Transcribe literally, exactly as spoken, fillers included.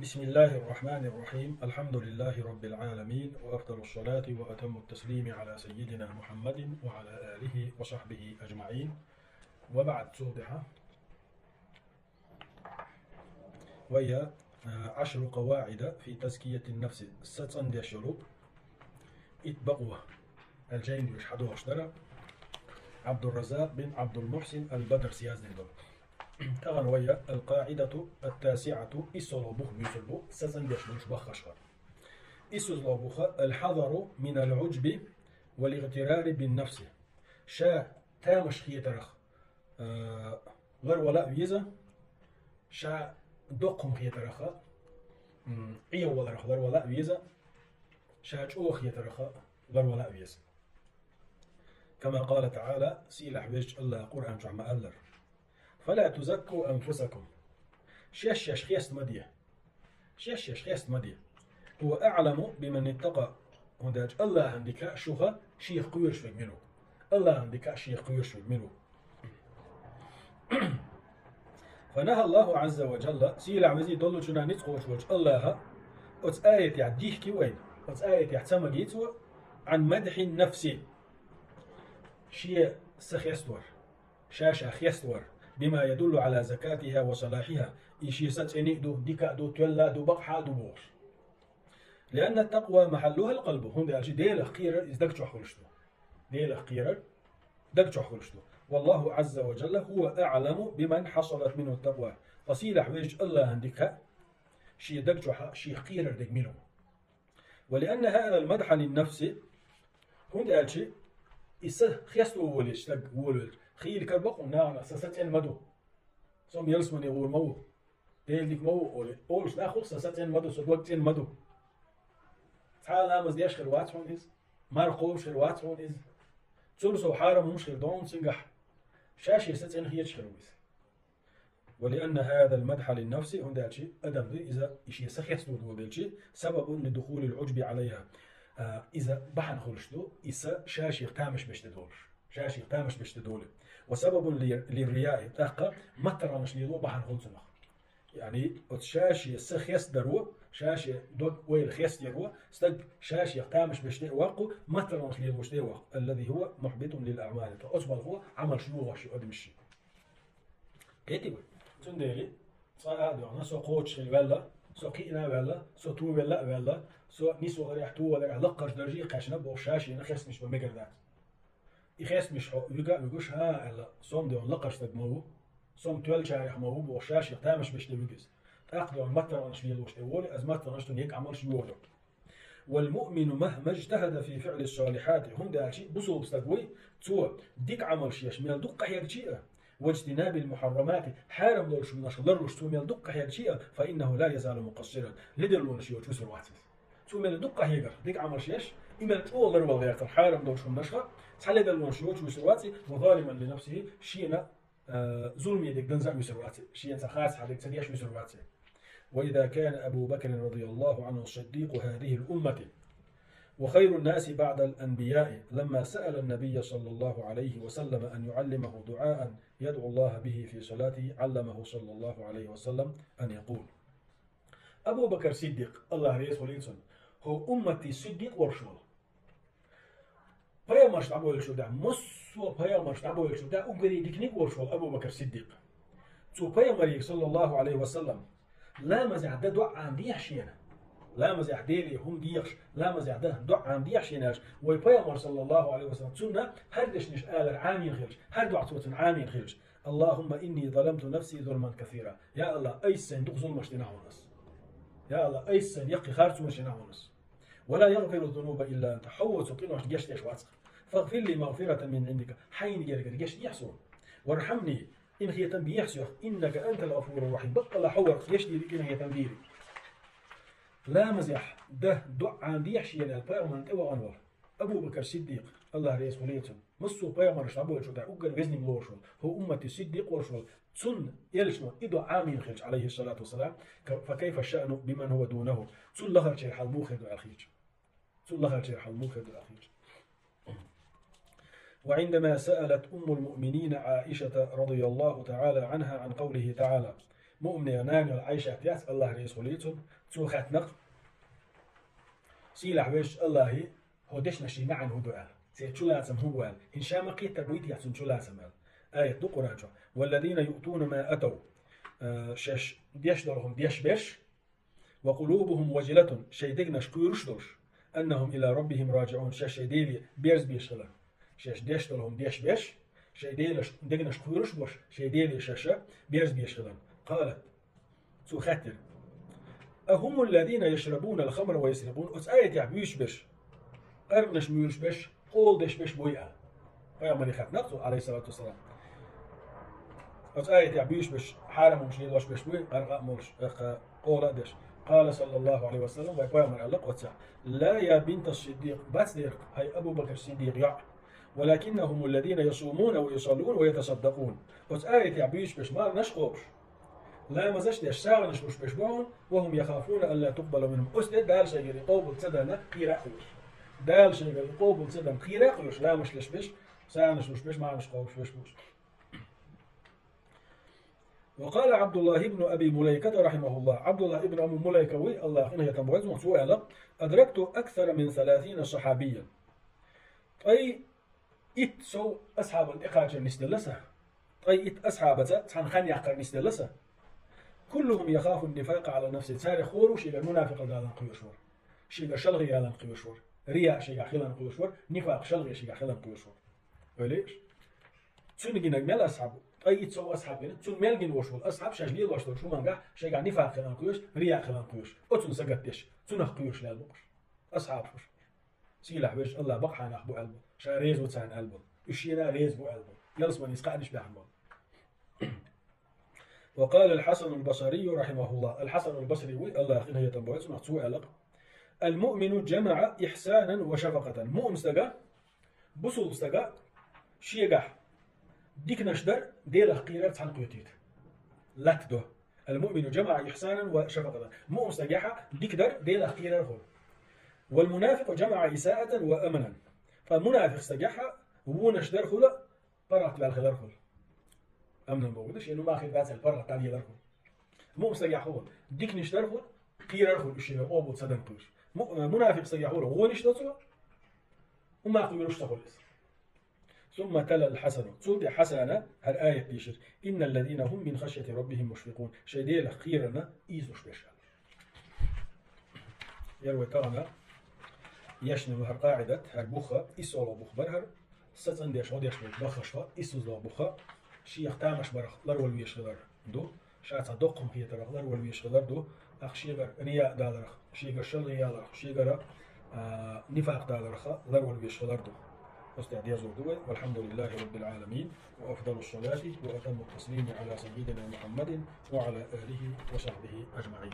بسم الله الرحمن الرحيم. الحمد لله رب العالمين، وأفضل الصلاة وأتم التسليم على سيدنا محمد وعلى آله وصحبه أجمعين. وبعد، سوبحة. وهي، آه، عشر قواعد في تزكية النفس. Са цӀандеш йолу итт бакъо. Алжайн дуьйш хьадохуш дара. Абдурраззакъ бин Абдулмухсин аль-Бадрс яздина долу. Тахана вай القاعدة التاسعة, иссолгӀа бух буьйцур бу, са цӀандеш болуш баххашха. ИссолгӀа бух: الحذر من العجب والاغترار بالنفس. Ша тамаш хетарах, а, ларвала а веза, ша доккха хӀума хетарах, м, Ӏехаваларах ларвала а веза, ша чӀогӀа хетарах ларвала а веза. كما قال تعالى, сийлахь везачу АллахӀа Къуръан чохь ма-аллара: فلا تزكوا أنفسكم. Шаьш-шаьш хеста ма де. Шаьш-шаьш хеста ма де. هو أعلم بمن اتقى. ХӀунда аьлча АллахӀан дика шух шех кхоьруш верг мила ву? АллахӀан дика шех кхоьруш верг мила ву? فنهى الله عز وجل, сийлахь везий доллучунах ницкъ кхочуш волчу АллахӀа оцу аятехь дихки вайна, оцу аятехь ца магийца ву, عن مدح النفس, шен са хеставар, ша-ша хеставар, بما يدل على زكاتها وصلاحها, и шен са цӀена а ду, дика а ду, тоьлла а ду, бакъахьа а ду бохуш. لأن التقوى محلها القلب, хӀунда аьлча Делах кхерар иза даг чохь хуьлуш ду. Делах кхерар даг чохь хуьлуш ду. والله عز وجل هو أعلم بمن حصلت منه التقوى. Ткъа сийлахь везачу АллахӀан дика хаьа, шен даг чохь шех кхерар дерг мила ву. ولأن هذا المدح للنفس, хӀунда аьлча и са хеставо волуш стаг волавелча, хийла кара бакъо нахана, сан са цӀена ма ду, со ялсамане гӀур ма ву, Делан дика ма ву олий, олуш нах ву, сан са цӀена ма ду, сан дог цӀена ма ду. Цхьа а ламаз деш хир вац хьуна иза, марха кхобуш хир вац хьуна иза. Цунна сов хьарам хӀумаш хир ду хьуна цигахь. Ша-шен са цӀена хеташ хир ву иза. ولأن هذا المدح للنفس, хӀунда аьлча адам ду иза, и шен са хеставор волавелча, سبب لدخول العجب عليها. А, иза бахьана хуьлуш ду, и са ша-шех тамаш беш де долуш. Ша-шех тамаш беш де долу. وسبب لل-، للرياء, тӀаккха маттаргӀанаш лело бахьана хуьлу цунах. Яъни, оцу ша-шен са хестадаро, ша-шен дог-ойла хестаяро, стаг ша-шех тамаш беш де а воккху, маттаргӀанаш лелош де а воккху. الذي هو محبط للأعمال. Ткъа оцу балхо Ӏамалш йохош ю адамаш ши. Кхетий вай? Цундела, цкъа а доьгӀна, со кхочушхила ваьлла, со кхиъна а ваьлла, со ту велла а ваьлла, со нисваларехь, ту валарехь лаккхарчу даржехь кхаьчна бохуш, ша-шена хестамаш бан мегар дац. И хестамаш хьо вуьга а вуьгуш, хӀа аьлла, со-м доьгӀна лаккхарчу стаг ма ву, со-м тоьллачарех ма ву бохуш, ша-шех тамаш беш де вуьгу иза. ТӀаккха доьгӀна маттаргӀанаш лелош тӀе волу, аса маттаргӀанаш цунна егга Ӏамалш йоху. والمؤمن مهما اجتهد في فعل الصالحات, хӀунда аьлча бусалба стаг вуй, цо дика Ӏамалш еш мел дукха хьегчи а, واجتناب المحرمات, хьарам долуш хӀуманаш ларлуш цо мел дукха хьегчи а, فإنه لا يزال مقصرا, ледарлонаш йоцуш висур вац иза. Цо мел дукха хьегар, дика Ӏамалш еш, и мел чӀогӀа ларвала гӀертар хьарам долуш хӀуманашха, цхьа ледарлонаш йоцуш висур вац и, وظالما لنفسه, шена а, зуламе дерг дан за а вуьсур вац, шен ца хацахьа дерг ца деш вуьсур вац. وإذا كان أبو بكر رضي الله عنه صديق هذه الأمة وخير الناس بعد الأنبياء، لما سأل النبي صلى الله عليه وسلم أن يعلمه دعاء يدعو الله به في صلاته، علمه صلى الله عليه وسلم أن يقول. Абу Бакр Сиддикъ, АллахӀ реза хуьлийла цунна, хӀокху умматан сиддикъ волуш волу. Пайхамарш дӀабойлучул тӀаьхьа, массо а пайхамарш дӀабойлучул тӀаьхьа уггаре диканиг а волуш волу Абу Бакр Сиддикъ. Цо пайхамаре, саллаллаху Ӏалайхи ва саллам, ламазехь дан доӀа Ӏамдехьа шена. Ламазехь Деле хӀума дехаш, ламазехь дан доӀа Ӏамдехьа шена аьлча, вай пайхамар, саллаллаху Ӏалайхи ва саллам, цунна хӀара дешнаш алар Ӏамийна хилча, хӀара доӀа цо цунна Ӏамийна хилча: «Аллахумма инни заламту нафси зулман касира». Я АллахӀ, айса сайн дукха зуламаш дина хьуна ас. Я АллахӀ, айса сайн яккхий харцонаш дина хьуна ас. «Ва ла ягъфиру зунуба илла анта». Хьо цу къиношна гечдеш вац-кх. «Фагъфир ли магъфиратан мин Ӏиндика». Хьайна гергара гечдехьа суна. «Вархьамни», къинхетам бехьа соьга. «Иннака антал гъафуру рахьим». Баккъалла хьо вар-кх гечдийриг, къинхетам дийриг. Ламазехь дан доӀа Ӏамдехьа шена аьлла, пайхамарна тӀе вахана вара Абу Бакр Сиддикъ, АллахӀ реза хуьлийла цунна. Массо а пайхамарш дӀабойлучул тӀаьхьа уггар везниг лоруш волу, хӀокху умматан сиддикъ волуш волу, цунна элчано и доӀа Ӏамийна хилча, Ӏалайхиссалату вассалам, ка-, «Фа кайфа шаъну биман хӀува дунаху». Цул лахарчеран хьал муха хир ду аьлла хеташ. Цул лахарчеран хьал муха хир ду аьлла хеташ. وعندما سألت أم المؤمنين عائشة رضي الله تعالى عنها عن قوله تعالى: Муъминийн нана йола Ӏайшат яц, АллахӀ реза хуьлийла цунна, цо хаьттина-кх: «Сийлахь везачу АллахӀе, хӀокху дешнийн маьӀна хӀун ду?» – аьлла. Церан чулацам хӀун бу аьлла. ХӀинца ша ма кхетта буй те цуьнан чулацам аьлла. Аят ду Къуръан чохь: «والذين يؤتون ما آتوا», э, шаьш деш долу хӀума деш берш, «وقلوبهم وجلة», шайн дегнаш кхоьруш долуш, «أنهم إلى ربهم راجعون», шаьш шайн Деле берзабеш хилар. Шаьш деш долу хӀума деш берш, шайн Деле дегнаш кхоьруш болуш, шайн Деле шаьш берзабеш хилар. «قالت», цо хаьттира: «أهم الذين يشربون الخمر ويسرقون؟» Оцу аятехь буьйцуш берш, къаркъанаш муьйлуш берш, къола деш берш буй аьлла. Пайхамаре хаьттина-кх цо, Ӏалайхиссалату вассалам. Оцу аятехь буьйцуш берш, хьарам хӀумаш лелош берш буй, къаркъа а молуш, тӀаккха къола а деш. Къала саллаллаху Ӏалайхи ва саллам, вайн пайхамар аьлла-кх оццахь: «لا يا بنت الصديق», бац дера, хӀай Абу Бакр Сиддикъ йоӀ. «ولكنهم الذين يصومون ويصلون ويتصدقون». Оцу аятехь буьйцуш берш марханаш а кхобуш, ламазаш а деш, сагӀанаш луш берш бу хьуна, «وهم يخافون ألا تقبل منهم». Оцу тӀе Дала шайгара и къобал ца дан кхера а кхоьруш. Дала шайгара и къобал ца дан кхера а кхоьруш, ламазаш луш берш, сагӀанаш луш берш, марханаш кхобуш берш бу уьш. وقال عبد الله بن أبي مليكة رحمه الله. Ӏабдуллахь ибн Абу Мулайка вуй, АллахӀ къинхетам бойла цунах, цо аьлла: «أدركت أكثر من ثلاثين صحابيا». Ткъе итт сов асхьабана тӀекхачар нисделла сан. Ткъе итт асхьабаца цхьаьна хан яккхар нисделла сан. «كلهم يخاف النفاق على نفسه». Царех хӀора а шегара мунафикъалла даларна кхоьруш вара. Шегара шалгӀе яларна кхоьруш вара. Рияъ шегахь хиларна кхоьруш вара. Нифакъ, шалгӀе шегахь хиларна кхоьруш вара. Ойла йиш. Цуьнан гинарг мел асхьаб ву? Ткъе итт сов асхьаб гина. Цуьнан мел гина волуш волу асхьаб шаьш лелош долчу хӀуманехь шайгахь нифакъ хиларна кхоьруш, рияъ хиларна кхоьруш. Оцунна сагатдеш, цунах кхоьруш лелла бу уьш. Асхьабаш уьш. Сийлахь везачу АллахӀ бакъахьа нах бу аьлла бу. Ша реза ву царна аьлла бу. Уьш шена а реза бу аьлла бу. Ялсаманин кхаънаш баьхна бу. وقال الحسن البصري رحمه الله. Ал-Хьасан ал-Басри вуй, АллахӀ къинхетам бойла цунах, цо аьлла: «المؤمن جمع إحسانا وشفقة». Муъмин стага, бусулба стага шегахь диканаш дар, Делах кхерар цхьаьна кхетийта. Латта до. «المؤمن جمع إحسانا وشفقة». Муъмин стагехь дика дар, Делах кхерар хуьлу. «والمنافق جمع إساءة وأمنا». Ткъа мунафикъ стагехь вонаш дар хуьлу, паргӀат ваьлла хилар хуьлу. Амнан бохург ду, шен хӀума хир дац аьлла, паргӀат дӀаделар хуьлу. Муъмин стагехь хуьлу, диканаш дар хуьлу, кхерар хуьлу, уьш шена къобал ца дан кхоьруш. Му-, мунафикъ стагехь хуьлу, вонаш до цо, хӀума кхоьруш ца хуьлу иза. ثم تلا الحسن. Цул тӀаьхьа Хьасана хӀара аят дийшира: «إن الذين هم من خشية ربهم مشفقون». Шайн Делах кхерарна ийзалуш берш аьлла. Яра вай тахана ешна хӀара къаӀидат, хӀара бух, иссалгӀа бух бара хӀара, сацӀан деш, гӀо деш болчу баххашха, иссалгӀа бух, шех тамаш барах ларвала везаш хилар ду, ша цхьа доккхам хетарах ларвала везаш хилар ду, тӀаккха шегара рияъ даларах, шегара шалгӀе яларах, шегара, а, нифакъ даларах ларвала везаш хилар ду. Оцу тӀехь дезор ду вай. والحمد لله رب العالمين، وأفضل الصلاة وأتم التسليم على سيدنا محمد وعلى آله وصحبه أجمعين.